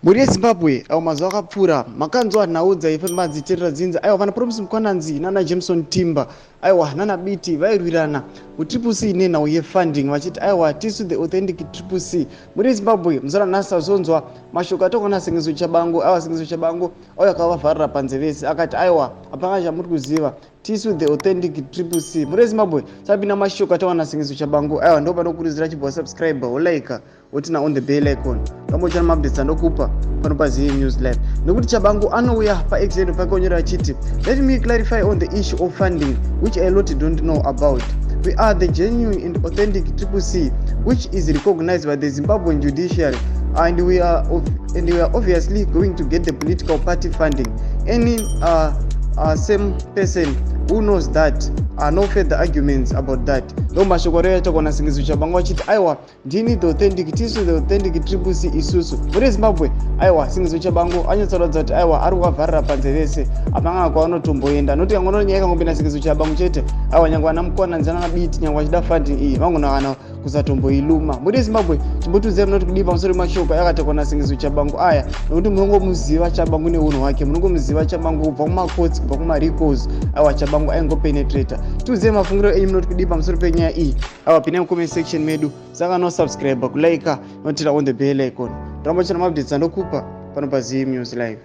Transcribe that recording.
Mhuri yeZimbabwe, awo mazuva akapfuura makanzwa nhau dzaifamba dzichiterera dzinza. Aiwa, vana Promise Mkwananzi nana Jameson Timba, aiwa, nana Biti vairwirana muTriple C nenhau yefunding, vachiti aiwa, tisu the authentic Triple C. Mhuri yeZimbabwe, muzara nhasi azonzwa mashoko atokona Sengezo Chabangu. Aiwa, Sengezo Chabangu auya akavavharira panze vese, akati aiwa, hapana chamuri kuziva, tisu the authentic Triple C. Mhuri yeZimbabwe, tapinda mashoko atawana Sengezo Chabangu. Aiwa, ndo panokurudzira chibva subscribe, wolike, woturn on the bell icon, kambochana maupdates andokupa pano paZive News Live. Nekuti Chabangu anouya paexendo pake onyora achiti, "Let me clarify on the issue of funding, which a lot don't know about. We are the genuine and authentic Triple C, which is recognized by the Zimbabwean judiciary, and we are obviously going to get the political party funding. Any same person who knows that, no further arguments about that." Ndo mashoko reyo yatogona Sengezo Chabangu achiti aiwa, ndini the authentic, tisu the authentic Triple C isusu. Muri Zimbabwe, aiwa, Sengezo Chabangu anyatsoratidza kuti aiwa, ari kuvavharira panze vese, hapana kwavanotomboenda, nokuti kangono nyaya ikangopinda Sengezo Chabangu chete, aiwa, nyange vana Mukwananzi nana Biti, nyange vachida funding iyi, vangona kana kusatomboiluma. Muri Zimbabwe, chimbotiudzai munoti kudii pamusoro pemashoko akatakwa Sengezo Chabangu aya, nekuti munongomuziva Chabangu neunhu hwake, munongomuziva Chabangu kubva kumacourts, kubva kumarecalls. Aiwa, Chabangu aingopenetrata. Tiudzei mafungiro enyu, munoti kudii pamusoro penyaya iyi? Aiwa, pinai mucomment section medu, saka nosubscribe, kulike, noturn on the bell icon, rambo chana maupdates andokupa pano paZive News Live.